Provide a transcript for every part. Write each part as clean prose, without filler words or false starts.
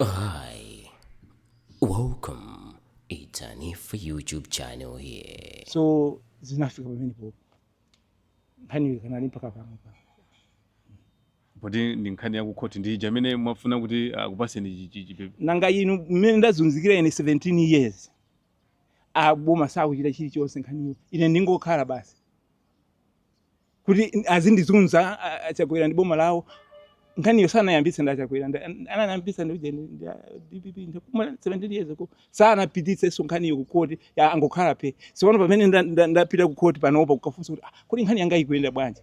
Hi, welcome. It's Hanifa YouTube channel here. So zinafika pamenepo, nkhaniyo ikanali mpaka pano pa. Poti ndi nkhani ya kukhoti, ndi ija imene mwafuna kuti akupaseni Nanga inu, mmene ndazunzikira ine 17 years, aboma sakuchita chilichonse, nkhaniyo ine ndingokhala basi kuti azindizunza aChakwera ndi boma lawo. Nkhaniyo sanayambitse ndi aChakwera, anayambitsa ndi uje ndi DPP. Ndikuma 17 years ago sanapititsenso nkhaniyo ku court, ya angokhala pe. Sipano pamene ndapita ku court panopa kukafunsa kuti, "Ah, kodi nkhani yanga ikuyenda bwanji?"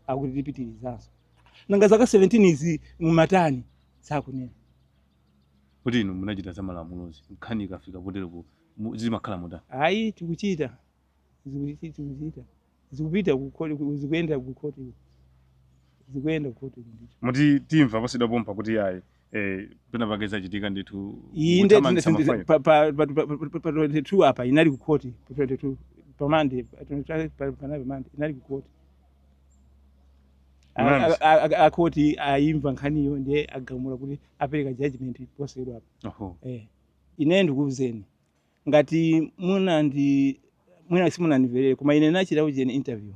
akuti tipitirizanso. Nanga zaka 17 izi mumatani? Sakunena. Kuti inu munachita za malamulozi, nkhani ikafika poteropo zimakhala motani? Ayi, tikuchita, tikuchita, zikupita ku court, zikuyenda ku court, zikuyenda ku court ndithu. Muti timva pasidwa pompa kuti ayi, pena pake zachitika ndithu? Inde. Kuthamangitsa mafailo. Pa 22 apa inali ku court, pa 22, pa Monday, pa 22, panali pa Monday inali ku court. Mnamzi. Akhoti ayimva nkhaniyo, ndiye agamula kuti apereka judgment posachedwa apa. Ine ndikuwuzeni, ngati munandi, mwina simunandimverere, koma ine nachita ujeni interview.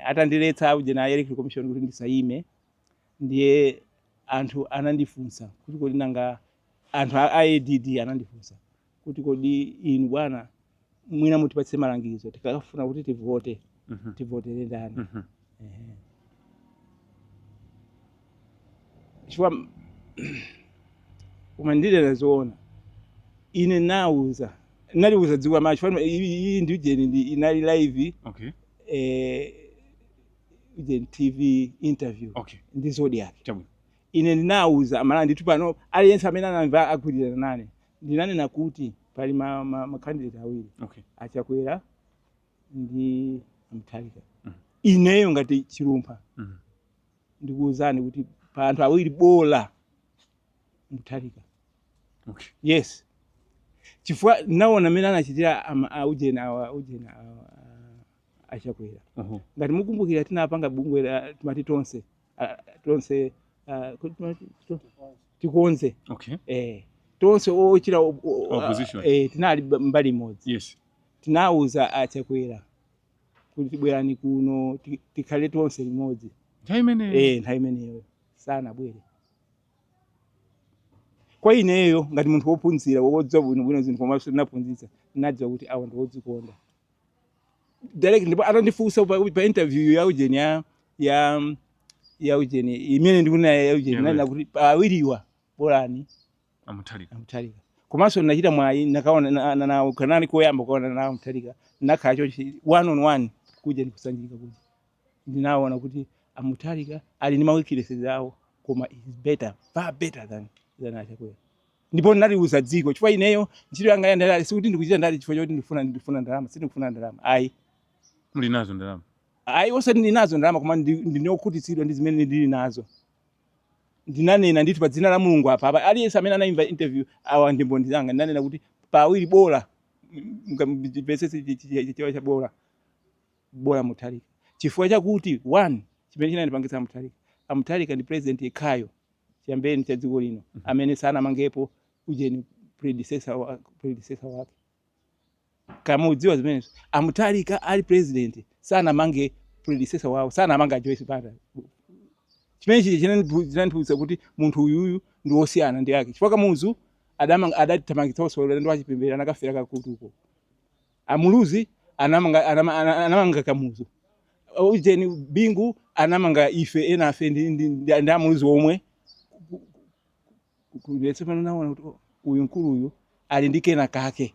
Atandiletsa ujeni a Electoral Commission kuti ndisayime, ndiye anthu anandifunsa kuti kodi nanga anthu a ADD anandifunsa kuti, "Kodi inu bwana, mwina mutipatse malangizo, tikafuna kuti tivote, tivotere ndani?" Ehe. Chifukwa koma ndinena zoona, ine nauza, naliuza dziko la chifukwa iyi ndi ujeni, ndi inali live, ujeni TV interview ndi Zodiak. Ine ndinauza amala ndithu, pano aliyense amene anamva agwirizana nane. Ndinanena kuti pali ma candidate awiri, aChakwera ndi aMutharika. Ineyo ngati Chilumpha, ndikuwuzani kuti pa anthu awiri, bola Mutharika. Yes, chifukwa naona amene anachitira aujeni awa, ujeni awa, aChakwera. Ngati mukumbukira, tinapanga bungwe la timati Tonse, Tonse, kuti timati Tikonze. Tonse ochita Opposition. Tinali mbali imodzi. Tinawuza aChakwera kuti bwerani kuno, tikhale tonse limodzi. Nthawi imeneyo? Nthawi imeneyo sanabwere. Kwa ineyo ngati munthu wophunzira, wodziwa bwinobwino zinthu, komanso ndinaphunzitsa, ndinadziwa kuti awa ndi wodzikonda direct. Ndipo atandifunsa pa interview ya ujeni ya ujeni imene ndikunena ya ujeni, nanena kuti awiriwa bolani aMutharika. aMutharika. Komanso ndinachita mwayi, nakaona kanali koyamba kuona nawo Mutharika, nakhala chonchi one on one kuja ndikusanjika kuja, ndinaona kuti aMutharika ali ndi ma weaknesses awo, koma is better, far better than aChakwera. Ndipo ndinaliuza dziko, chifukwa ineyo ntchito yanga ya ndale sikuti ndikuchita ndale chifukwa choti ndifuna ndalama. Sindikufuna ndalama, ayi. Muli nazo ndalama? Ayi, osati ndili nazo ndalama, koma ndine okhutitsidwa ndi zimene ndili nazo. Ndinanena ndithu pa dzina la Mulungu apa apa, aliyense amene anayimva interview, awa ndi mboni zanga. Ndinanena kuti pawiri bola, mvetsetse chichewa cha bola, bola Mutharika, chifukwa chakuti one, chimene chinandipangitsa Mutharika, aMutharika ndi president yekhayo chiyambeni cha dziko lino amene sanamangepo ujeni predecessor wake. Kama udziwa zimenezo, aMutharika ali president sanamange predecessor wawo, sanamanga Joyce Banda. Chimene chija chinandiphunzitsa kuti munthu uyuyu ndi wosiyana ndi ake, chifukwa Kamuzu adathamangitsa osewera ndi wachipembere, anakafera kakutuko. AMuluzi anamanga Kamuzu, ujeni Bingu anamanga ife enafe ndi aMuluzi omwe. Tsopano naona kuti, oh, uyu mkulu uyu ali ndi kena kake,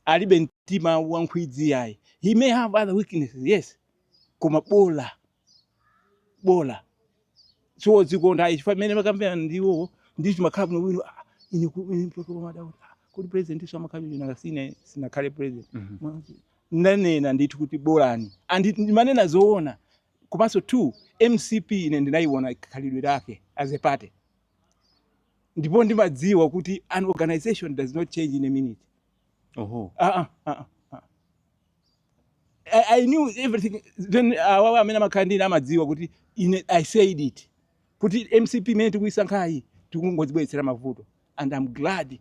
alibe mtima wankhwidzi yayi. He may have other weaknesses, yes, koma bola bola siwodzikonda ayi, chifukwa mmene makambirana ndiwo ndi chimakhala bwinobwino. Ah, ine mpaka pamada kuti, ah, kodi president so amakhala bwino? Nanga sine sinakhale president? Ndanena ndithu kuti bolani, andi ndimanena zoona. Komanso two, MCP ine ndinayiona khalidwe lake as a party, ndipo ndimadziwa kuti an organization does not change in a minute. Ah, ah, ah, ah. I knew everything then. Awawa amene amakhala ndine amadziwa kuti ine I said it kuti MCP imene tikuyisankhayi Tikungozibweretsera mavuto, and I'm glad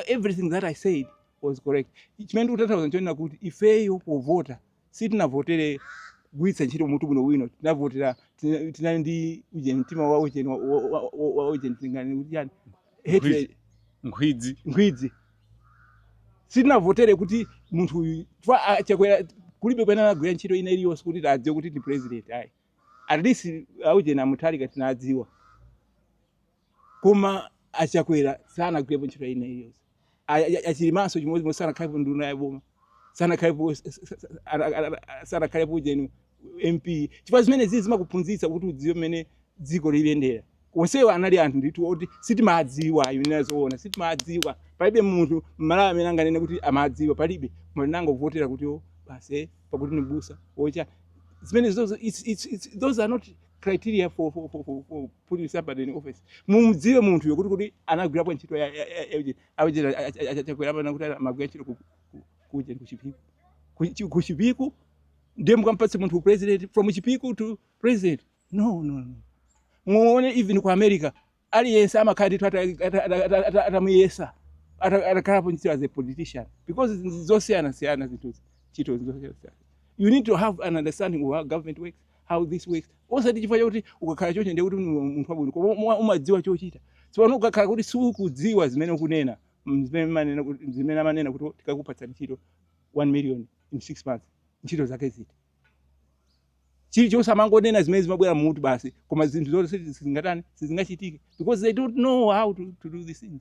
everything that I said was correct. Chimene ndikutanthauza nchonena kuti ifeyo povota sitinavotere kugwiritsa ntchito mutu bwinobwino. Tinavotera, tinali ndi ujeni, mtima wa ujeni, wa ujeni, tinganene kuti chani, hatred. Nkhwidzi. Nkhwidzi. Sitinavotere kuti munthu uyu, chifukwa Chakwera kulibe pamene anagwira ntchito ina iliyonse kuti adziwe kuti ndi president ayi. At least aujeni a Mutharika tinadziwa, koma aChakwera sanagwirepo ntchito ina iliyonse. AChilimanso chimodzimodzi, sanakhalepo nduna ya boma, sanakhalepo ujeni MP, chifukwa zimene zizi zimakuphunzitsa kuti udziwe mmene dziko liliyendera. Onsewa anali anthu ndithu oti sitimadziwa. Kunena zoona, sitimadziwa. Palibe munthu mMalawi amene anganene kuti amadziwa, palibe. Koma tinangovotera kuti o basi, pakuti ni busa ocha zimene zozo. Those are not criteria for putting somebody in office. Mumudziwe munthuyo kuti anagwirapo ntchito ya ya Chakwera apana kuti amagwira ntchito ku Chipiku, ku Chipiku, ndiye mukampatse munthu president, from Chipiku to president? No, no, no. Muone even ku America, aliyense amakhala ndithu atamuyesa, atakhalapo ntchito as a politician, because zosiyana siyana zinthuzi, ntchito zosiyana. You need to have an understanding of how government works, how this works, osati chifukwa chakuti ukakhala choncho ndiye kuti munthu wabwino, koma umadziwa chochita. Tsopano ukakhala kuti sukudziwa zimene ukunena, zimene amanena kuti tikakupatsa ntchito 1 million in 6 months, ntchito zake ziti? Chilichonse amangonena zimene zimabwera mutu basi, koma zinthu zonse sizingatani, sizingachitike, because they don't know how to do these things.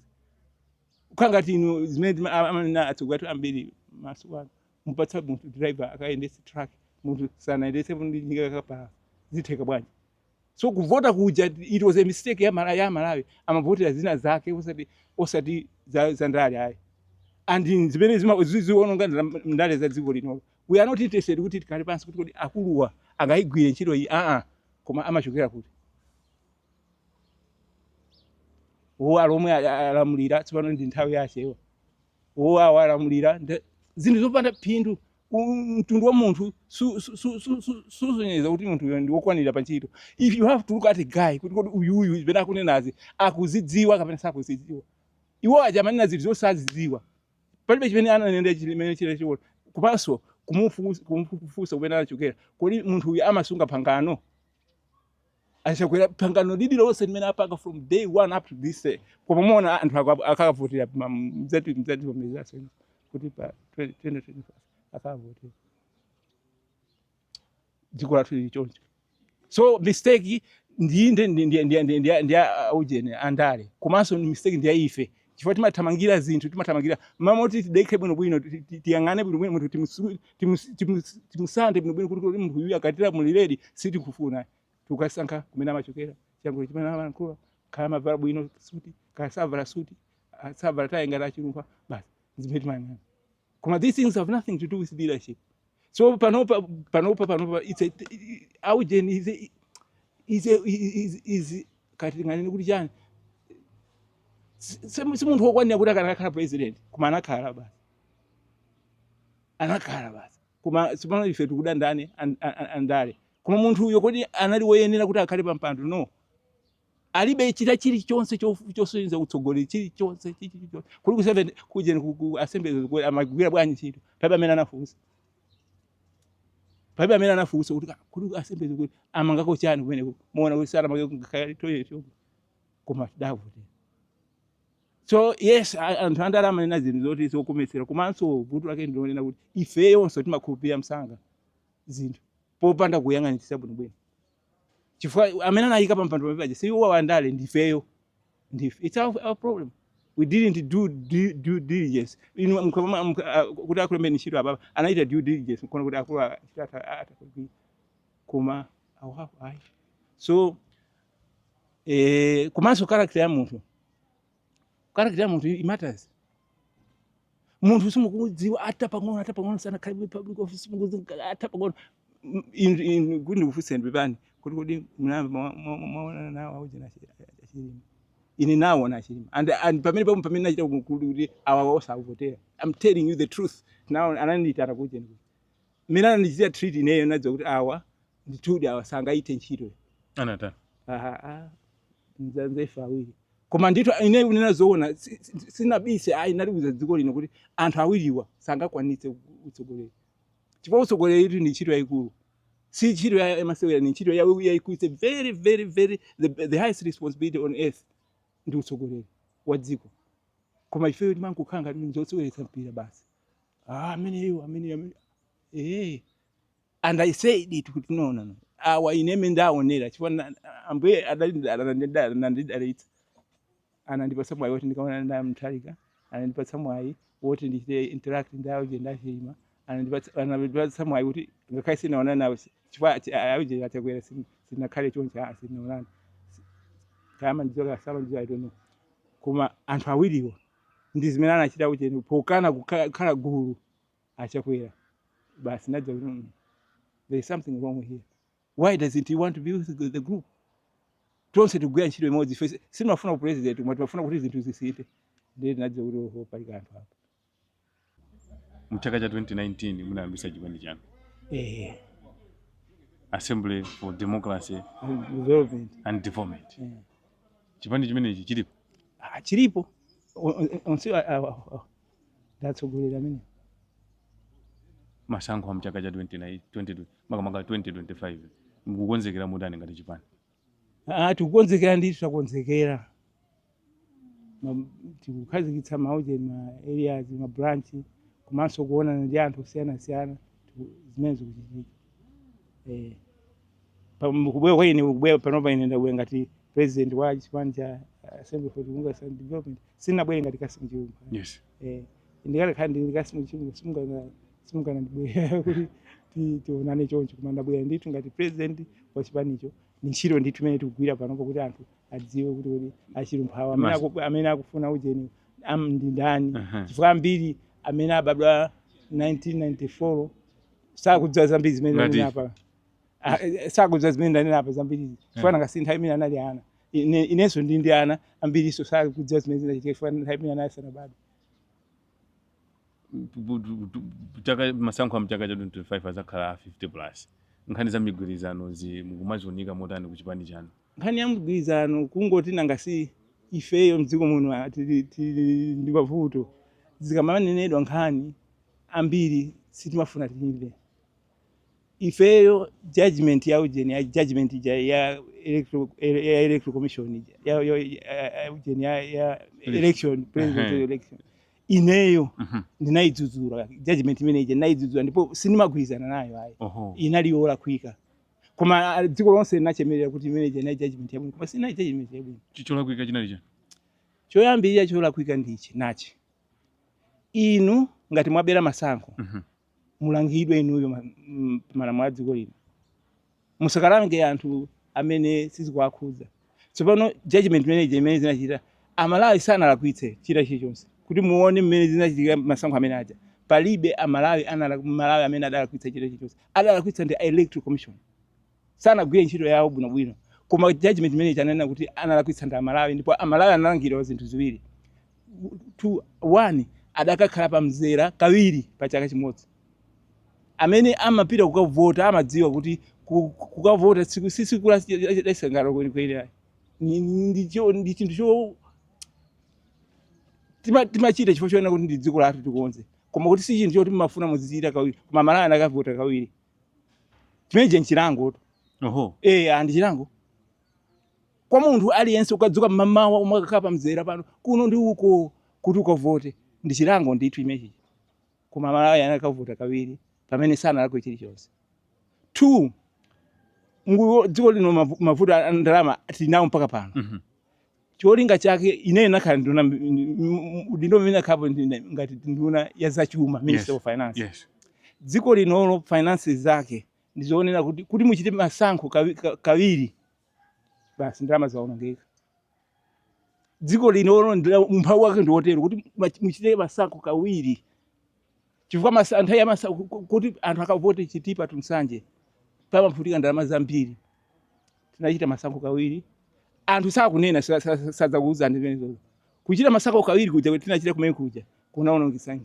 Kukhala ngati inu zimene amanena atsogoleri athu ambiri masiku ano, mupatsa munthu driver akayendetse truck, munthu sanayendetsepo ndi njinga kapala, zitheka bwanji? So kuvota kuja, it was a mistake ya Malawi. Amavotera zina zake, osati za ndale ayi, and zimene ziononga ndale za dziko lino. We are not interested kuti tikhale pansi kuti akuluwa angayigwire ntchito iyi, aa. Koma amachokera kuti wo alomwe alamulira, tsopano ndi nthawi ya Achewa, wo awa alamulira, zinthu zopanda phindu. Mtundu wa munthu susonyeza kuti munthu uyo ndi wokwanira pa ntchito. If you have to look at a guy kuti kodi uyuyu zimene akunenazi akuzidziwa kapena sakuzidziwa. Iwo aja amanena zinthu zosazidziwa, palibe chimene ananena chimene chili chiona. Komanso kumufunsa kumene anachokera, kodi munthu uyu amasunga pangano? AChakwera, pangano lililonse limene apanga from day one up to this day, koma muona anthu akavotera, mzati kuti pa 2025 akavotera. Dziko lathu lili choncho. So mistake ndi ujeni, andale, komanso mistake ndi ya ife, chifukwa timathamangira zinthu, timathamangira mamoti tidekhe bwinobwino, tiyang'ane bwinobwino munthu, timusande bwinobwino kuti munthu uyu akatilamuliredi, sitikufuna. Tikukasankha kumene amachokera, chiyankhulo chimene amalankhula, khala amavala bwino suti, khala savala suti, savala tayi ngati aChilumpha, basi, zimene timayang'ana. Koma these things have nothing to do with leadership. So panopa it's a aujeni is a kati tinganene kuti chani, si munthu wokwanira kuti akanakhala president, koma anakhala basi, anakhala basi. Koma tsopano ife tikuda ndani? Andale. Koma munthu uyo kodi anali woyenera kuti akhale pa mpando? No, alibe chita chilichonse chosonyeza utsogoleri, chilichonse, chilichonse. Kuli ku seven kujeni ku assembly amagwira bwanji ntchito? Palibe amene anafunsa, palibe amene anafunsa kuti kuli ku assembly kuti amangako chani kumeneko. Muona kuti sanamange ngakhale toilet yomwe, koma tidavotera. So yes, anthu andale amanena zinthu zoti zokometsera, komanso vuto lake ndilonena kuti ifeyonso timakhulupirira msanga zinthu popanda kuyang'anitsitsa bwinobwino, chifukwa amene anayika pa mpando paja si iwo andale, ndifeyo, ndife. It's our problem. We didn't do due diligence. Inu kuti akulembeni ntchito apapa, anachita due diligence nkuona kuti akulu ntchito atakugwira, koma awo ayi. So komanso character ya munthu, character ya munthu it matters. Munthu simukudziwa ata pang'ono, ata pang'ono, sanakhale public office, simukudziwa ata pang'ono. Kuti ndikufunseni, pepani, kuti kodi munayamba mwaonana nawo aujeni aChilima? Ine naona aChilima, and pamene pamwe pamene nachita kuti awa osavotera, I'm telling you the truth. Now anandiyitana kujeni, mmene anandichitira treat ineyo, nadziwa kuti awa ndithudi awa sangaite ntchito. Anatani? Aha, ah, nzanzefe awiri. Koma ndithu ine kunena zoona, sinabise ayi, ndaliuza dziko lino kuti anthu awiriwa sangakwanitse utsogoleri, chifukwa utsogoleri ndi ntchito yayikulu, si ntchito ya masewera, ni ntchito yayikulu. It's a very very very the highest responsibility on earth ndi utsogoleri wa dziko. Koma ifeyo timangokhala ngati nzoseweretsa mpira basi. Ah, ameneyo, amene amene and I said it kuti no, no, no, awa ine mene ndaonera, chifukwa Ambuye anandidalitsa, anandipatsa mwayi woti ndikaona nda Mutharika, anandipatsa mwayi woti ndichite interact ndi a Chilima, anandipatsa mwayi kuti ngakhale sinaonana nawo, chifukwa auje aChakwera sinakhale choncho, ah, sinaonana kama ndizoka sama ndizo, I don't know. Koma anthu awiriwa ndi zimene anachita ucheni pokana kukhala gulu aChakwera basi, nadza kuti there is something wrong here. Why doesn't he want to be with the group? Tonse tikugwira ntchito imodzi. Ife simafuna ku president, koma timafuna kuti zinthu zisinthe. Ndiye tinadza kuti oho, pali kanthu apa. Mu chaka cha 2019 munayambisa chipani chanu, Assembly for Democracy Development and Development. Eh. Chipani chimenechi chilipo? Ah, chilipo. Onse ndatsogolera amene. Masankho a mchaka cha 29 20, makamaka 2025, mukukonzekera motani ngati chipani? Ah, tikukonzekera ndithu, takonzekera. Tikukhazikitsa mauje ma areas, ma branch, komanso kuonana ndi anthu osiyanasiyana. Zimene zikuchitika, kubwera kwa ine, kubwera panopa, ine ndabwera ngati president wa chipani cha Assembly for Democracy and Development, sinabwere ngati Cassim Chilumpha. Ndikakhala ndili Cassim Chilumpha, simungana ndibwera kuti tionane choncho, koma ndabwera ndithu ngati president wa chipanicho. Ni ntchito ndithu imene tikugwira panopo kuti anthu adziwe kuti aChilumphawa amene amene akufuna ujeni ndi ndani, chifukwa ambiri amene abadwa 1994 sakudziwa zambiri zimene Ngati ndanena apa. Ah, sakudziwa zimene ndanena apa zambiri, chifukwa nanga nthawi imene anali ana. Inenso ndi ana ambiriso sakudziwa zimene zinachitika, chifukwa nthawi imene anali sanabadwe. Chaka masankho a mchaka cha 2025 azakhala a 50 plus. Nkhani za migwirizano zi mukumaziunika motani ku chipani chanu? Nkhani ya mgwirizano, kungoti nanga si ifeyo mdziko muno, ah, tili ndi mavuto. Zikamanenedwa nkhani ambiri sitimafuna timve ifeyo. Judgment ya ujeni, ya judgment ija ya electoral commission ija ya ujeni ya election, president election, ineyo ndinayidzudzula judgment imene ija, ndinayidzudzula ndipo sindimagwirizana nayo ayi. Inali yolakwika, koma ah, dziko lonse linachemerera kuti imene ija inali judgment yabwino, koma sinali judgment yabwino. Cholakwika chinali chani? Choyambirira cholakwika ndichi nachi: inu ngati mwabera masankho, mulangidwe inuyo malamulo a dziko lino, musakalange anthu amene sizikuwakhudza. Tsopano judgment imene imene zinachita, Amalawi sanalakwitse chita chilichonse. Kuti muone mmene zinachitika masankho amene aja, palibe Amalawi anala Malawi amene adalakwitsa chita chilichonse. Adalakwitsa ndi Electoral Commission, sanagwire ntchito yawo bwinobwino. Koma judgment imene chanena kuti analakwitsa ndi Amalawi, ndipo Amalawi analangidwa zinthu ziwiri. Two, one, adakakhala pa mzera kawiri pa chaka chimodzi. Amene amapita kukavota amadziwa kuti kukavota si tsiku la chisangalalo kwenikweni ayi. Ndi chinthu cho timachita chifukwa choona kuti ndi dziko lathu, tikonze, koma kuti si chinthu choti mumafuna muzichita kawiri. Koma Amalawi anakavota kawiri. Chimenechi nchilango. Eh, ndi chilango kwa munthu aliyense. Ukadzuka mmamawa, umakakhala pa mzera pano, kuno ndi uko, kuti ukavote, ndi chilango ndithu imenechi. Koma Malawi anakavota kawiri pamene sanalakwe chilichonse. Two, dziko lino mavuto a ndalama tili nawo mpaka pano. Cholinga chake, ineyo nakhala nduna, udindo umene nakhalapo ngati nduna ya zachuma, Minister of Finance. Dziko linolo finances zake ndizoonera kuti muchite masankho kawiri basi ndalama zaonongeka. Dziko linolo umphawi wake ndi wotero kuti muchite masankho kawiri, chifukwa nthawi ya masankho kuti anthu akavote Chitipa to Nsanje pamafunika ndalama zambiri. Tinachita masankho kawiri, anthu sakunena, sadzakuwuzani zimenezo. Kuchita masankho kawiri kuja tinachita kumene kuja kunaonongesa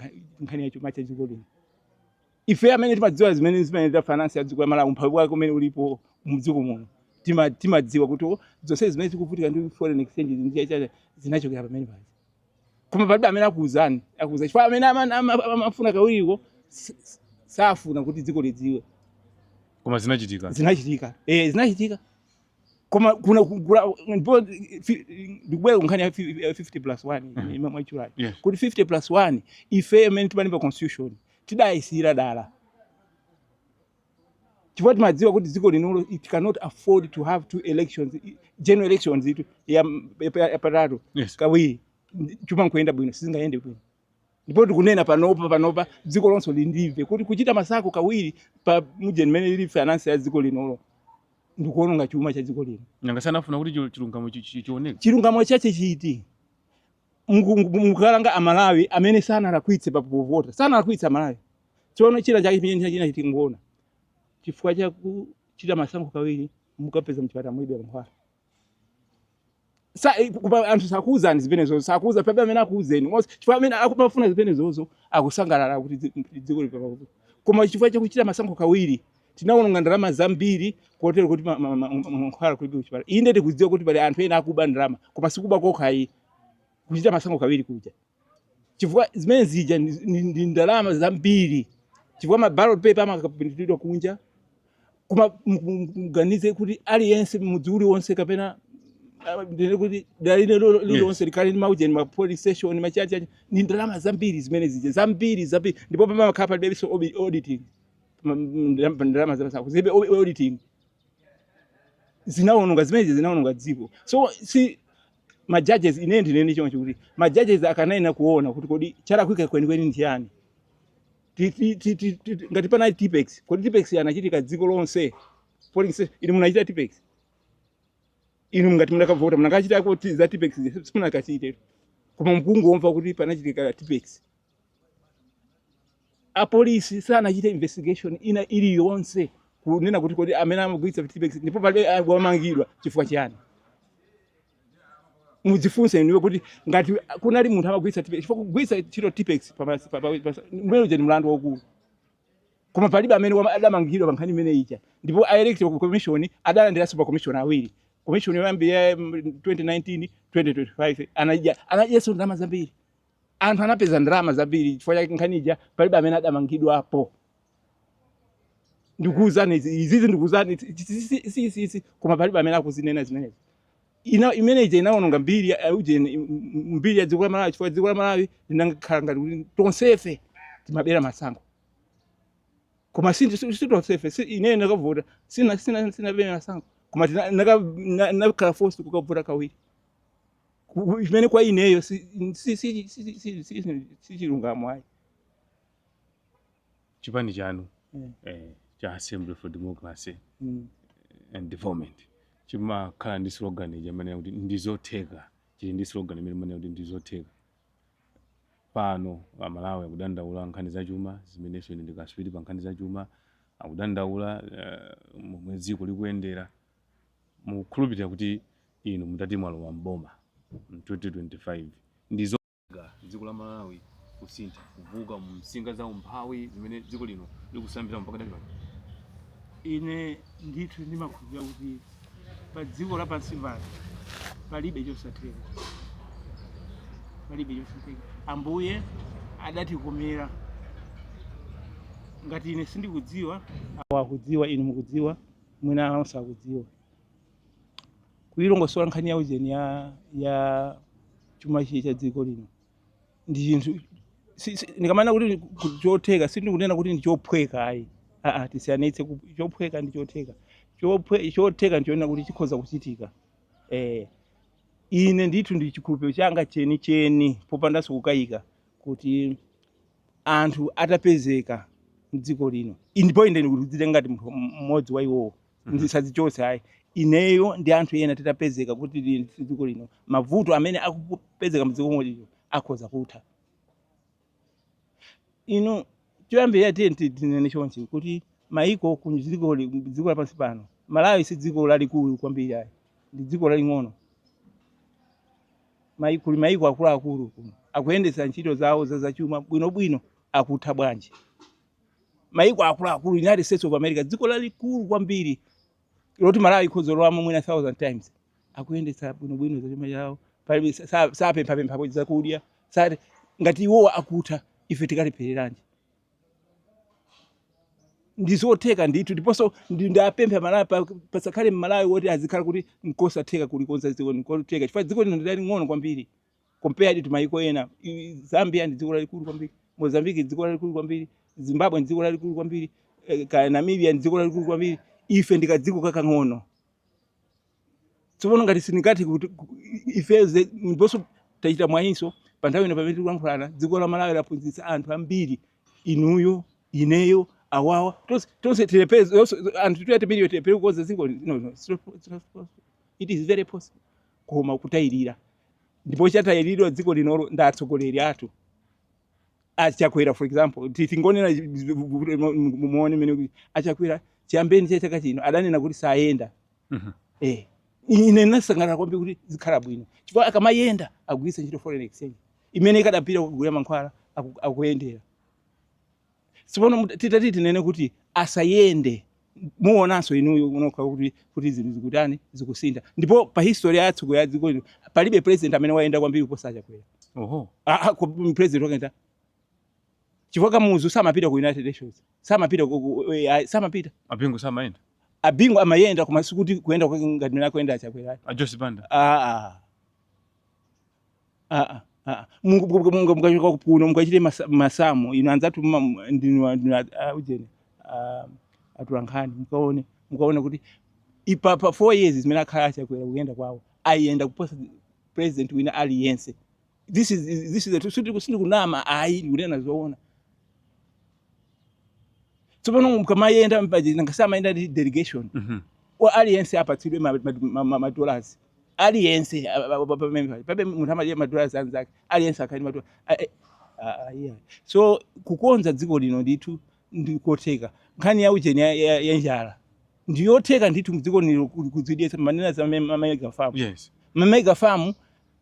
nkhani ya chuma cha dziko lino. Ife amene timadziwa zimene zimayendera finance ya dziko la Malawi, umphawi wake umene ulipo mdziko muno, Timadziwa kuti oh, zonse zimene zikuvutika ndi foreign exchange ndi chacha zinachokera pamene paja, koma palibe amene akuuzani, akuuza chifukwa amene amafuna kawiriko safuna kuti dziko lidziwe. Koma zinachitika. Zinachitika, eh, zinachitika. Koma kuna kugula ndipo ndikubwera kunkhani ya 50 plus 1 imene mwachulayi kuti 50 plus 1, ife imene timalemba constitution tidayisiyira dala chifukwa timadziwa kuti dziko linolo, it cannot afford to have two elections, general elections itu ya patatu kawiri, chuma nkuyenda bwino, sizingayende bwino. Ndipo tikunena panopa dziko lonse lindimve kuti kuchita masankho kawiri pa mujeni mmene ili finance ya dziko linolo ndikuononga chuma cha dziko lino. Nanga sanafuna kuti chilungamo chioneke? Chilungamo chache chiti? Mukalanga Amalawi amene sanalakwitse pa povota, sanalakwitse Amalawi. Tsono china chake chimene china chitingoona chifukwa cha kuchita masankho kawiri, mukapeza mchipatala mulibe mankhwala. Anthu sakuuzani zimenezo, sakuuza, palibe amene akuuzeni. Chifukwa amene akumafuna zimenezozo akusangalala kuti dziko lili pamavuto. Koma chifukwa chakuchita masankho kawiri tinawononga ndalama zambiri kotero kuti mankhwala kulibe kuchipatala. Inde, tikudziwa kuti pali anthu ena akuba ndalama, koma sikuba kokha ayi, kuchita masankho kawiri kuja, chifukwa zimene zija ndi ndalama zambiri, chifukwa ma ballot paper amakapindulidwa kunja. Koma muganize kuti aliyense mudzi uliwonse kapena ndine kuti dera lino lililonse likhale ndi maujeni, ma police station, machachacha, ni ndalama zambiri zimene zija, zambiri zambiri. Ndipo pamakhala palibenso auditing. Ndalama zamasankho zilibe auditing, zinawononga zimenezi, zinawononga dziko. So si ma judges, ine ndinene choncho kuti ma judges akanena kuona kuti kodi chalakwika kwenikweni ndi chiyani. Ngati panali Tipex, kodi Tipex anachitika dziko lonse? Polling station, inu munachita Tipex? Inu ngati munakavota munakachita kuti za Tipex? Simunakachite, koma mukungomva kuti panachitika Tipex. Apolisi sanachite investigation ina iliyonse kunena kuti kodi amene amagwiritsa Tipex ndipo palibe wamangidwa chifukwa chiyani? Mudzifunse inuyo kuti ngati kunali munthu amagwiritsa Tipex, chifukwa kugwiritsa ntchito Tipex mmene uja ndi mlandu waukulu, koma palibe amene adamangidwa pa nkhani imene ija. Ndipo a Electoral Commission adalandiranso pa commission awiri, commission yoyambirira ya 2019, 2025, anadya, anadyanso ndalama zambiri. Anthu anapeza ndalama zambiri chifukwa chake nkhani ija palibe amene adamangidwapo. Ndikuwuzani izi, izizi ndikuwuzani si, koma palibe amene akuzinena zimenezi. Ina imene ija inawononga mbiri ya uje, mbiri ya dziko la Malawi, chifukwa dziko la Malawi linakhala ngati kuti tonsefe timabera masankho. Koma si tonsefe. Si ine ndakavota, sinabera masankho, koma nakhala forced kukavota kawiri, chimene kwa ineyo si chilungamo ayi. Chipani chanu cha Assembly for Democracy and Development chimakhala ndi slogan ija imene kuti "Ndizotheka". Chili ndi slogan imene imanena kuti "Ndizotheka". Pano Amalawi akudandaula nkhani zachuma, zimenenso ine ndikaswiri pa nkhani zachuma, akudandaula momwe dziko likuyendera. Mukukhulupirira kuti inu mutati mwalowa mboma mu 2025, ndizo dziko la Malawi kusintha, kuvuka mu msinga za umphawi zimene dziko lino likusambira mpaka dali pano? Ine ndithu ndimakhulupirira kuti pa dziko lapansi pano palibe chosatheka, palibe chosatheka. Ambuye adatikomera. Ngati ine sindikudziwa, awo akudziwa, inu mukudziwa, mwina onse akudziwa. Kuyilongosola nkhani ya ujeni ya chuma chi cha dziko lino ndi chinthu ndikamanena kuti chotheka, sindikunena kuti ndi chophweka ayi. Aa, tisiyanitse chophweka ndi chotheka. Chotheka ndichonena kuti chikhoza kuchitika. Ine ndithu ndi chikhulupiriro changa chenicheni, popandanso kukayika, kuti anthu atapezeka mdziko lino, ndipo ine ndikudzitenga ngati munthu mmodzi wa iwowo, ndisadzichotse ayi, ineyo ndi anthu ena titapezeka kuti tili dziko lino, mavuto amene akupezeka mdziko lino akhoza kutha. Inu, choyambirira tiye tinene chonchi kuti maiko ku dziko lapansi pano, Malawi si dziko lalikulu kwambiri ayi, ndi dziko laling'ono. Kuli maiko akuluakulu kuno akuyendetsa ntchito zawo za zachuma bwinobwino, akutha bwanji? Maiko akuluakulu, United States of America, dziko lalikulu kwambiri. Loti Malawi ikhoza kulowamo mwina 1000 times. Akuyendetsa bwinobwino zachuma chawo, palibe sapemphapempha zakudya. Sati ngati iwowa akutha, ife tikalephereranji? Ndizotheka ndithu. Ndiponso ndapempha Malawi, pasakhale Mmalawi woti azikhala kuti nkosatheka kulikonza dziko. Nkotheka, chifukwa dziko lino ndi laling'ono kwambiri compared to maiko ena. Zambia ndi dziko lalikulu kwambiri, Mozambique ndi dziko lalikulu kwambiri, Zimbabwe ndi dziko lalikulu kwambiri, kaya Namibia ndi dziko lalikulu kwambiri. Ife ndikadziko kakang'ono. Tsopano ngati sindingathe kuti ife, ndiponso tachita mwayinso pa nthawi ino pamene tikulankhulana, dziko la Malawi laphunzitsa anthu ambiri, inuyo, ineyo, awawa, tonse tilephere, anthu 20 million tilephere kukonza dziko? No, it's not possible. It is very possible, koma kutayirira. Ndipo chatayiridwa dziko linolo ndi atsogoleri athu, aChakwera for example. Tingonena muone mene aChakwera chiyambeni cha chaka chino adanena kuti sayenda. Ine nasangalala kwambiri kuti zikhala bwino, chifukwa akamayenda agwiritsa ntchito foreign exchange imene ikadapita kugulira mankhwala akuyendera. Tsopano titati tinene kuti asayende, muonanso inuyo nokha kuti zinthu zikutani, zikusintha. Ndipo pa history ya atsogoleri a dziko lino palibe president amene wayenda kwambiri kuposa aChakwera. Ah, ah, president wakenda chifukwa Kamuzu samapita ku United Nations, samapita samapita. ABingu samayenda? ABingu amayenda, koma sikuti kuyenda kwake ngati mene akuyenda aChakwera. A Joyce Banda? Ah, ah. Ah, ah, ah. Mukachoka kuno mukachite masamu, inu anzathu ndinu ujeni, atulankhani, mukaone kuti ipa pa 4 years zimene akhala aChakwera, kuyenda kwawo ayenda kuposa president wina aliyense. This is the truth. Sindikunama ayi, ndikunena zoona. Tsopano mukamayenda nanga samayenda ndi delegation, aliyense apatsidwe ma dollars, aliyense pamene pabe munthu amadya ma dollars anzake, aliyense akhale ma dollars. Yeah. So kukonza dziko lino ndithu ndikotheka. Nkhani ya ujeni ya njala ndiyotheka ndithu mdziko lino kudzidyetsa. Manena za ma mega farm. Ma mega farm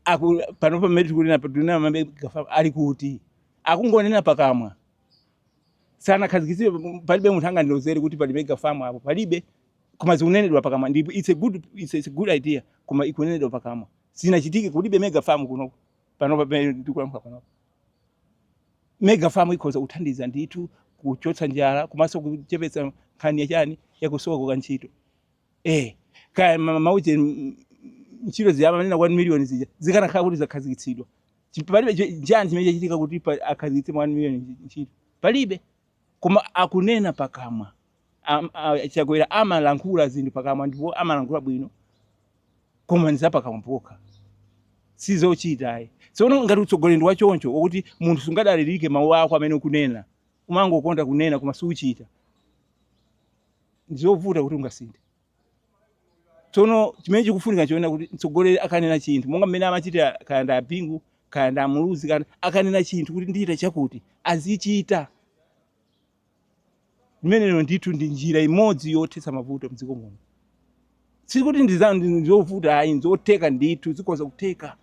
aku pano pamene tikunena, tunena ma mega farm ali kuti? Akungonena pakamwa, sanakhazikitsidwe. Palibe munthu angandilozere kuti pali mega farm apo, palibe. Koma zikunenedwa pakamwa, ndipo it's a good idea, koma ikunenedwa pakamwa, sinachitike. Kulibe mega farm kuno pano pamene ndikulankhula pano. Mega farm ikhoza kuthandiza ndithu kuchotsa njala komanso kuchepetsa nkhani yachani, yakusowa kwa ntchito. Kaya mauje ntchito zija amanena 1 million zija zikanakhala kuti zakhazikitsidwa. Palibe chani chimene chachitika kuti akhazikitse 1 million ntchito, palibe. Koma akunena pakamwa. Chakwera amalankhula zinthu pakamwa, ndipo amalankhula bwino, koma ndi zapakamwa pokha, sizochita ayi. Tsono ngati utsogoleri ndi wachoncho, wokuti munthu sungadalirike mawu ako amene ukunena, umangokonda kunena koma suchita, ndizovuta kuti ungasinthe. Tsono chimene chikufunika chiona kuti mtsogoleri akanena chinthu, monga mmene amachita kaya ndi aBingu, kaya ndi aMuluzi, kana akanena chinthu kuti ndichita chakuti, azichita. Imeneyo ndithu ndi njira imodzi yothetsa mavuto mdziko muno. Sikuti ndizovuta ayi, nzotheka ndithu, zikhoza kutheka.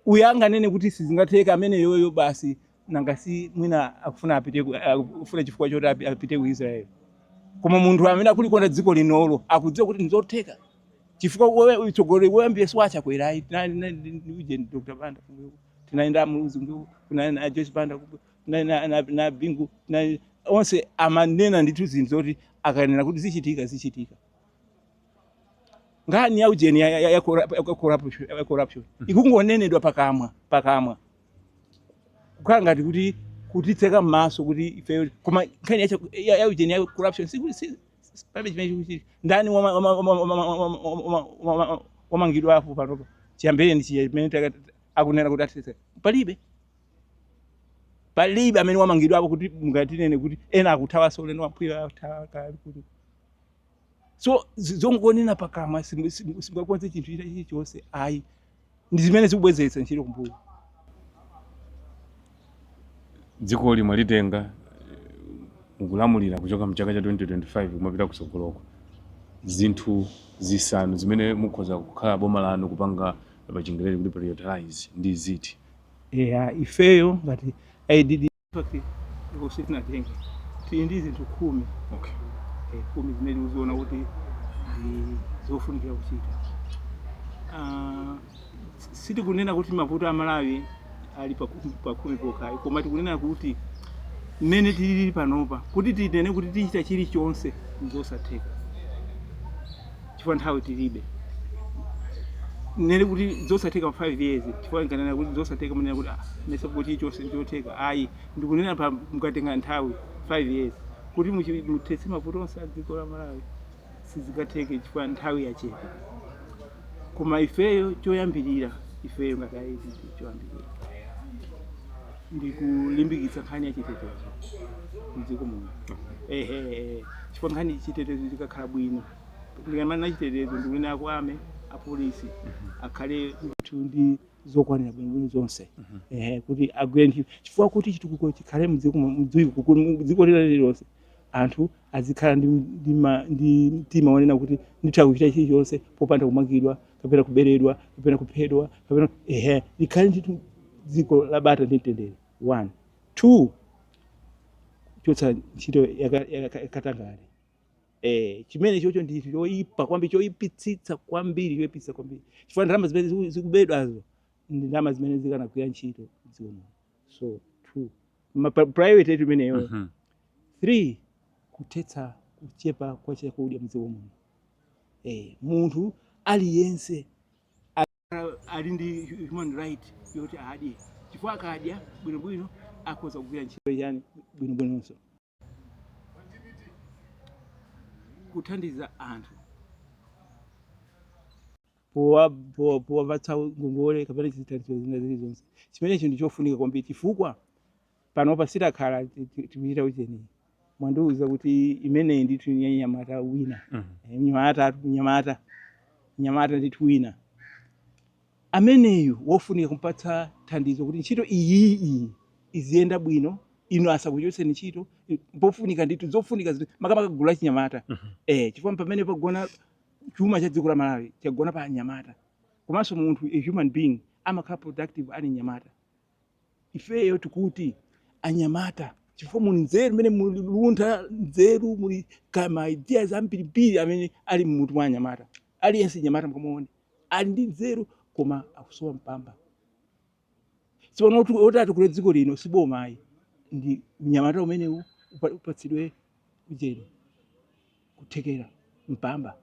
Uyo anganene kuti sizingatheka, amene yoyo basi nanga si mwina akufuna apite akufuna chifukwa choti apite ku Israel. Koma munthu amene akulikonda dziko linolo akudziwa kuti ndizotheka, chifukwa wewe utsogoleri woyambira si waChakwera ayi. Uje Dr. Banda kumbuyo, tinali ndi aMuluzi kumbuyo, tinali na Joyce Banda kumbuyo, tinali na Bingu, tinali onse amanena ndithu zinthu zoti akanena kuti zichitika, zichitika. Nkhani ya ujeni ya corruption ikungonenedwa pakamwa pakamwa, kukhala ngati kuti kutitseka m'maso kuti ife. Koma nkhani ya ujeni ya corruption palibe chimene chikuchitika. Ndani wamangidwa apo panopa chiyambireni chiya chimene akunena kuti athetsa? Palibe, palibe amene wamangidwa apo kuti mungatinene kuti ena akuthawanso ulendo wamphwiyo athawa kali kuti. So zongonena pakamwa singakonze chinthu china chilichonse ayi, ndi zimene zikubwezeretsa ntchito kumbuyo. Dzikoli mwalitenga, mukulamulira kuchoka mchaka cha 2025 kumapita kutsogoloko, zinthu zisanu zimene mukhoza kukhala boma lanu kupanga, pa Chingerezi kuti prioritize, ndi ziti? Eya, ifeyo ngati IDD, in fact sitinatenge, tili ndi zinthu 10. 10 zimene tikuziona kuti ndi zofunikira kuchita. Sitikunena kuti mavuto a Malawi ali pa 10 pokhayi, koma tikunena kuti mmene tilili panopa, kuti tinene kuti tichita chilichonse nzosatheka chifukwa nthawi tilibe. Nene kuti zosatheka 5 years, chifukwa nkanena kuti zosatheka munena kuti, "Ah, mesa kuti chilichonse ndichotheka." Ayi, ndikunena pa mukatenga nthawi 5 years kuti muthetse mavuto onse a dziko la Malawi, sizingatheke chifukwa nthawi yachepa. Koma ifeyo choyambirira, ifeyo ngati ADD, choyambirira ndi kulimbikitsa nkhani ya chitetezo mdziko muno. Ehe, chifukwa nkhani chitetezo chikakhala bwino, ndikamanena chitetezo ndikunena aku army, apolisi akhale ndithu ndi zokwanira bwinobwino zonse, ehe, kuti agwire ntchito, chifukwa kuti chitukuko chikhale mdziko mdziko lina lililonse, anthu azikhala ndi mtima wonena kuti nditha kuchita chilichonse popanda kumangidwa kapena kuberedwa kapena kuphedwa kapena, ehe, likhale ndithu dziko la bata ndi mtendere. One. Two, kuchotsa ntchito yakatangale. Chimene chocho ndi choyipa kwambiri, choyipitsitsa kwambiri, choyipitsa kwambiri, chifukwa ndalama zimene zikubedwazo ndi ndalama zimene zikanagwira ntchito mdziko muno. So two, ma priority yetu imeneyo. Three, kuthetsa kuchepa kwa chakudya mdziko muno. Munthu aliyense ali ndi human right yoti adye, chifukwa akadya bwinobwino akhoza kugwira ntchito yani bwinobwinonso. Kuthandiza anthu powapatsa ngongole kapena zithandizo zina zilizonse, chimenecho ndi chofunika kwambiri, chifukwa panopa sitakhala tikuchita ucheni. Mwandiuza kuti imeneyi ndithu ni nyamata wina. Mnyamata, mnyamata, mnyamata ndithu wina ameneyu wofunika kumpatsa thandizo kuti ntchito iyi iyi iziyenda bwino, inu asakuchotseni ntchito. Pofunika ndithu zofunika zinthu makamaka gulu la chinyamata, chifukwa pamene pagona chuma cha dziko la Malawi chagona pa anyamata. Komanso munthu, a human being, amakhala productive ali mnyamata. Ifeyo tikuti anyamata, chifukwa muli nzeru mene muli luntha, nzeru, muli kama ideas ambirimbiri amene ali mmutu mwa anyamata. Aliyense nyamata mukamuone ali ndi nzeru, koma akusowa mpamba. Tsopano oti atukule dziko lino si boma ayi, ndi mnyamata umenewu upatsidwe ujeni, kuthekera, mpamba.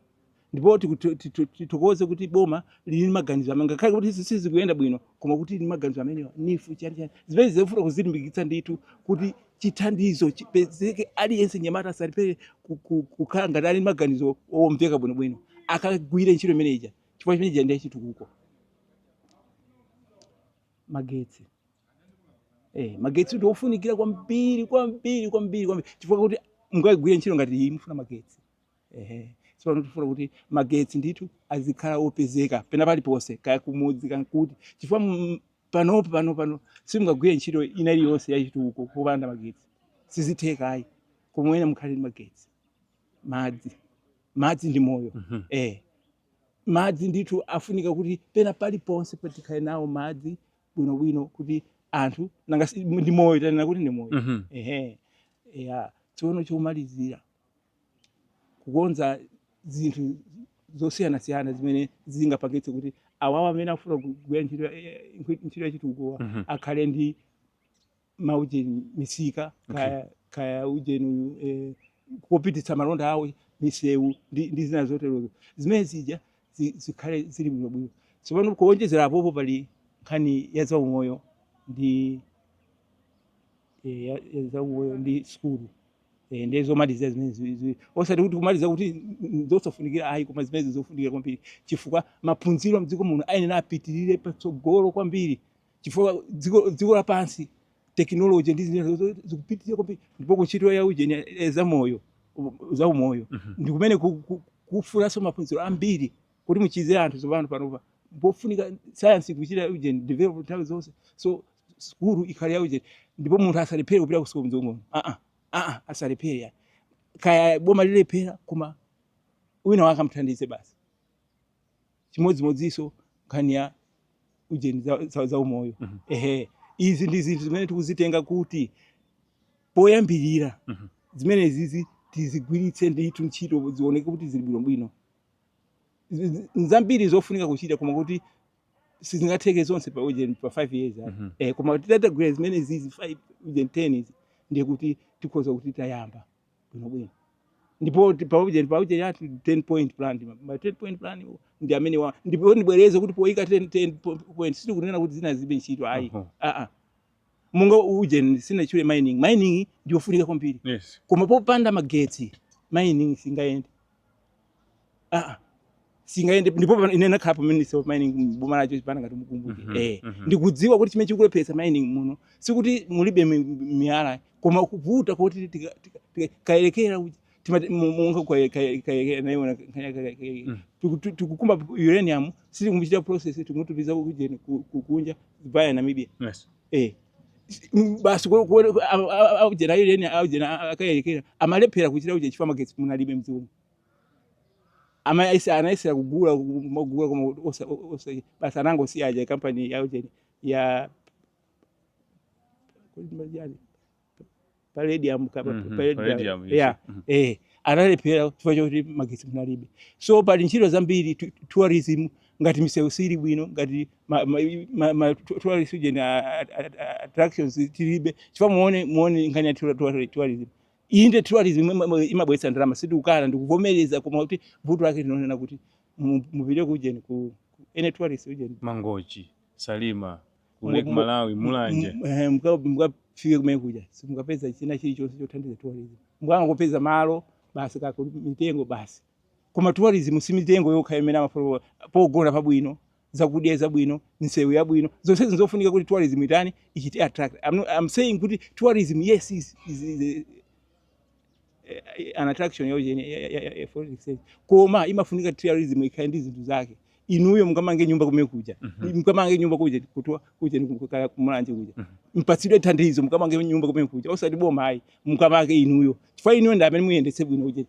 Ndipo tithokoze kuti boma lili ndi maganizo amene, ngakhale kuti sizikuyenda bwino, koma kuti lili ndi maganizo amenewa. NEEF, chani chani, zimene zikufuna kuzilimbikitsa ndithu kuti chithandizo chipezeke, aliyense nyamata asalephere kukhala ngati ali ndi maganizo omveka bwinobwino, akagwire ntchito imeneja, chifukwa chimeneja ndiye chitukuko. Magetsi, magetsi ndi ofunikira kwambiri kwambiri kwambiri kwambiri, chifukwa kuti mukagwire ntchito ngati iyi mufuna magetsi. Ehe, tsopano tifuna kuti magetsi ndithu azikhala opezeka pena paliponse, kaya kumudzi kankuti, chifukwa panopo pano simungagwire ntchito ina iliyonse yachitukuko popanda magetsi, sizitheka ayi. Koma ena mukhale ndi magetsi. Madzi, madzi ndi moyo. Madzi ndithu afunika kuti pena paliponse patikhale nawo madzi bwinobwino, kuti anthu nanga ndi moyo, tanena kuti ndi moyo. Ehe, ya. Tsono chomalizira, kukonza zinthu zosiyanasiyana zimene zingapangitse kuti awawa amene akufuna kugwira ntchito yachitukuko akhale ndi maujeni, misika, kaya ujeni uyu, kopititsa malonda awo, misewu ndi zina zoterozo, zimene zija zikhale zili bwinobwino. Tsopano kuonjezera apopo pali nkhani ya zaumoyo ndi ya zaumoyo ndi sukulu. Ndiye zomalizira zimene osati kuti kumaliza kuti zosafunikira ayi, koma zimene zofunikira kwambiri, chifukwa maphunziro mdziko muno ayenera apitirire patsogolo kwambiri, chifukwa dziko lapansi, technology ndi zina zikupitirira kwambiri. Ndipo kuntchito ya ujeni, zamoyo, zaumoyo, ndi kumene kufunanso maphunziro ambiri kuti muchize anthu. Tsopano panopa pofunika science kuchita ujeni develop nthawi zonse. So sukulu ikhale ya ujeni, ndipo munthu asalephere kupita ku sukulu mdziko muno. Aa, aa, asalephere ya. Kaya boma lilephera, koma wina wake amuthandize basi. Chimodzimodzinso nkhani ya ujeni za umoyo. Ehe, izi ndi zinthu zimene tikuzitenga kuti poyambirira zimene zizi. Tizigwiritse ndithu ntchito, zioneke kuti zili bwinobwino. Nzambiri zofunika kuchita, koma kuti sizingatheke zonse pa ujeni, pa 5 years ayi. Koma titatagwira zimene zizi 5, ujeni, 10 izi, ndiye kuti tikhoza kuti tayamba bwinobwino. Ndipo pa ujeni yathu 10 point plan, ma 10 point plan iwo ndi amene wa. Ndipo ndibwereze kuti poyika 10 point sitikunena kuti zina zibe ntchito, ayi. Aa, munga ujeni sinachule mining. Mining ndiyofunika kwambiri, koma popanda magetsi mining singayende, aa, singayende. Ndipo ine nakhala pa Minister of Mining boma lacho chipana, ngati mukumbuke. Ndikudziwa kuti chimene chikulepheretsa mining muno sikuti mulibe miyala, koma kuvuta kuti kayelekera uja monga kayelekera naiona nkhani ya Kayelekera. Tikukumba uranium, sitikuchita process, tikumutumiza kujeni kunja via Namibia. Basi aujena uranium, aujena akayelekera amalephera kuchita uje chifukwa magetsi munalibe mdziko. Amaisa anayesera kugula, kugula, koma osa basi anangosiya aja kampani ya ujeni ya yani Palladium Palladium, Palladium, yes. Yeah. Analephera chifukwa chokuti magetsi munalibe. So pali ntchito zambiri, tourism, ngati misewu sili bwino, ngati ma tourist ujeni attractions tilibe, chifukwa muone nkhani ya tourism. Inde, tourism imabweretsa ndalama, sitikukana, ndikuvomereza, koma kuti vuto lake linonena kuti mupite kujeni ku ene tourist ujeni Mangochi, Salima, ku Lake Malawi, Mulanje. Mukafike kumene kuja simukapeza china chilichonse chothandiza tourism. Mukangopeza malo basi, kako mitengo basi. Koma tourism si mitengo yokha imene amafuna, pogona pabwino, zakudya zabwino, misewu yabwino, zonse zofunika kuti tourism itani, ichite attract. I'm, not, I'm saying kuti tourism, yes, is an attraction yaujeni ya foreign exchange, koma imafunika tourism ikhale ndi zinthu zake. Inuyo mukamange nyumba kumene kuja, mukamange nyumba kuja kutwa kuja kukala kumulanje kuja, mpatsidwe thandizo, mukamange nyumba kumene kuja, osati boma ayi, mukamange inuyo, chifukwa inuyo ndi amene muyendetse bwino kuja.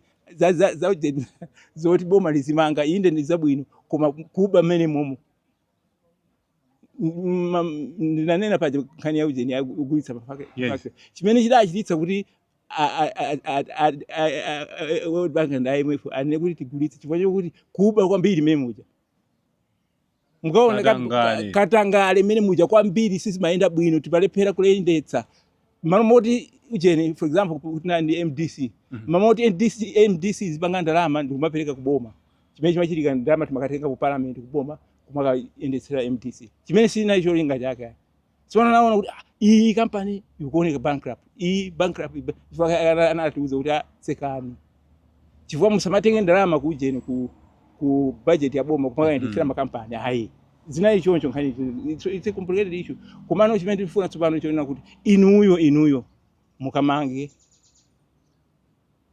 Za ujeni zoti boma lizimanga, inde, ndi zabwino, koma kuba mmene momo. Ndinanena paja nkhani ya ujeni yakugulitsa factory, chimene chidachititsa kuti World Bank and IMF anene kuti tigulitse, chifukwa chokuti kuba kwambiri mmene muja. Mukaona Katangale. Katangale mmene muja kwambiri, sizimayenda bwino, tipalephera kuyendetsa. Malo moti ujeni, for example, kuti ndi MDC, malo moti MDC zipanga ndalama ndikumapereka kuboma, chimene chimachitika, ndalama timakatenga ku parliament, kuboma, kumakayendetsera MDC, chimene sinayi cholinga chake. Tsono naona kuti ah, iyi kampani ikuoneka bankrupt, iyi bankrupt, chifukwa anatiuza kuti ah, tsekani, chifukwa musamatenge ndalama kujeni ku budget ya boma kumakayendetsera makampani ayi. Zinali choncho nkhani. It's a complicated issue. Komano chimene tifuna tsopano chonena kuti inuyo mukamange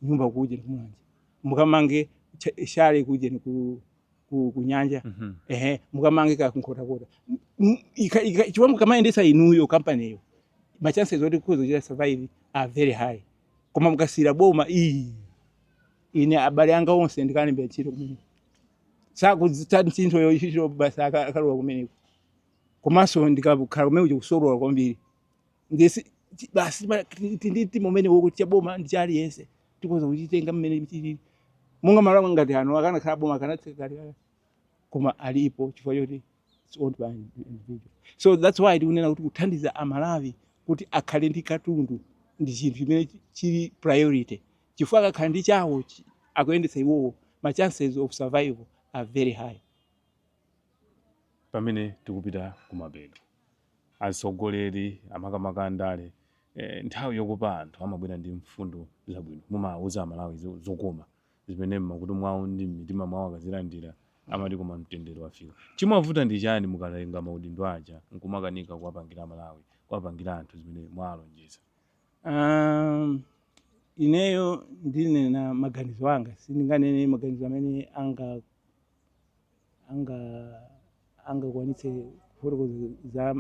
nyumba kuje kumulanje, mukamange chalet kuje ku nyanja, ehe, mukamange ka kunkhotakota, chifukwa mukamayendetsa inuyo kampaniyo, ma chances oti kuzochita survive are very high. Koma mukasiyira boma iyi, ine abale anga onse ndikalembera ntchito kumene sakudzita ntchito ntchito basi, akalowa kumeneko. Komanso ndikakhala kumene kusolola kwambiri ndisi basi ndi mtima umene wokuti chaboma ndi cha aliyense, tikoza kuchitenga mmene chilili. Monga malo ngati ano akanakhala boma akanatseka kale, koma alipo chifukwa choti it's owned by an individual. So that's why tikunena kuti kuthandiza Amalawi kuti akhale ndi katundu ndi chinthu chimene chili priority, chifukwa akakhala ndi chawo akuyendetsa iwowo, ma chances of survival are very high. Pamene tikupita kumapeto, atsogoleri, amakamaka andale, nthawi yokopa anthu amabwera ndi mfundo zabwino, mumawuza Amalawi zokoma zimene mmakutu mwawo ndi mmitima mwawo akazilandira amati koma mtendere wafika. Chimavuta ndi chani mukalenga maudindo aja nkumakanika kuwapangira Amalawi, kuwapangira anthu zimene mwalonjeza? Ineyo ndinena maganizo anga, sindinganene maganizo amene angakwanitse kufotokoza za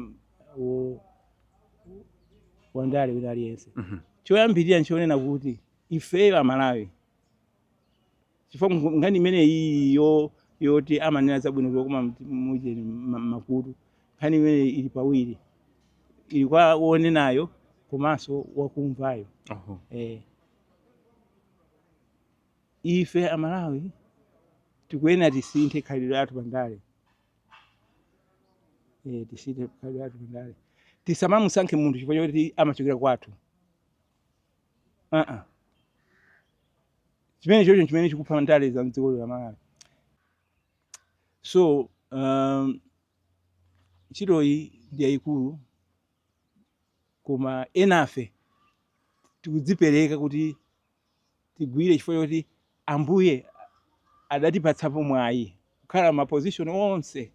wandale wina aliyense. Choyambirira nchonena kuti ifeyo Amalawi, chifukwa nkhani imene iyi yoti amanena zabwino zokoma mujeni makutu, nkhani imene ili pawiri, ili kwa wonenayo komanso wakumvayo. Ife Amalawi tikuyenera tisinthe khalidwe lathu pandale. Tisinthe khalidwe lathu pandale. Tisamamusankhe munthu chifukwa choti amachokera kwathu. Uh-uh. Chimene chocho chimene chikupha ndale za mdziko la Malawi. So ntchitoyi ndi yayikulu, koma enafe tikudzipereka kuti tigwire chifukwa choti Ambuye adatipatsapo mwayi kukhala ma position onse,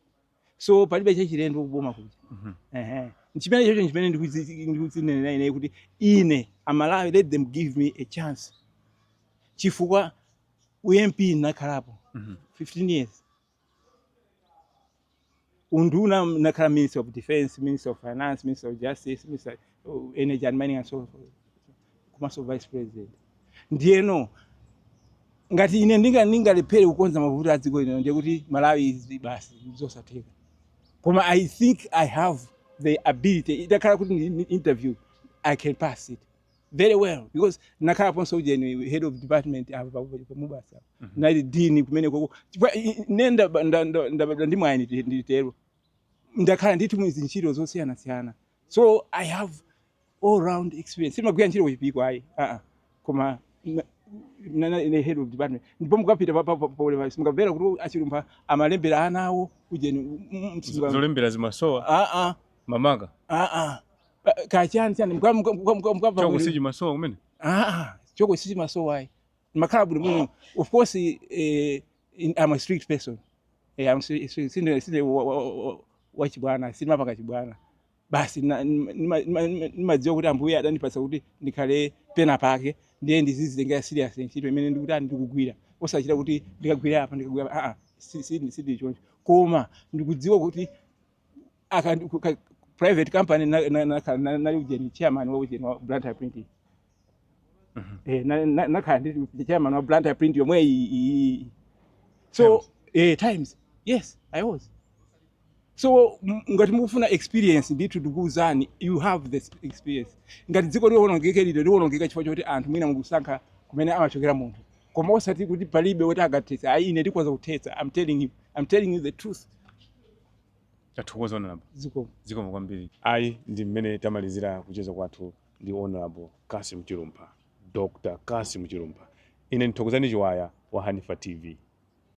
so palibe chachilendo kuboma kuja. Ehe, chimene chocho chimene ndikudzinenera ine kuti ine, Amalawi, let them give me a chance, chifukwa uMP nakhalapo 15 years, unduna nakhala Minister of Defense, Minister of Finance, Minister of Justice, Minister of Energy and Mining and so forth, komanso Vice President. Ndiyeno ngati ine ndingalephere kukonza mavuto a dziko lino, ndiye kuti Malawi izi basi zosatheka. Koma I think I have the ability. Itakhala kuti ndi interview, I can pass it very well, because nakhalaponso ujeni head of department apa pa MUBAS apa, nali dean kumene koko, chifukwa ine ndabadwa ndi mwayi, nditero ndakhala ndithu mu ntchito zosiyanasiyana, so I have all round experience. Simagwira ntchito kuchipiko ayi, koma ine head of department, ndipo mukapita pa simukamvera kuti aChilumpha amalembera ana awo ujeni. Zolembera zimasowa? Ah. Mamaka? Ah, kachani chani mukapita. Choko sichimasowa kumene? Ah, choko sichimasowa ayi, makhala bwino bwino. Of course, I'm a strict person. I'm sine wachibwana, sinimapanga chibwana basi. Nimadziwa kuti Ambuye adandipatsa kuti ndikhale pena pake, ndiye ndizizitengera serious ntchito imene ndikuti ani ndikugwira, osachita kuti ndikagwira apa, ndikagwira apa. Ah, sindili choncho, koma ndikudziwa kuti private company nali ujeni chairman wa ujeni wa Blantyre Printing. Nakhala ndi chairman wa Blantyre Print yomwe iyi. So Times. Times, yes, I was. So ngati mukufuna experience, ndithu ndikuwuzani, you have this experience. Ngati dziko liwonongeke lino, liwonongeka chifukwa choti anthu mwina mukusankha kumene amachokera munthu, koma osati kuti palibe woti angathetsa ayi. Ine ndikhoza kuthetsa. I'm telling you, I'm telling you the truth. Tathokoza, Honorable. Zikomo. Zikomo kwambiri. Ayi, ndi mmene tamalizira kucheza kwathu ndi Honorable Kasim Chilumpha, Dr Kasim Chilumpha. Ine ndithokozani Chiwaya wa Hanifa TV.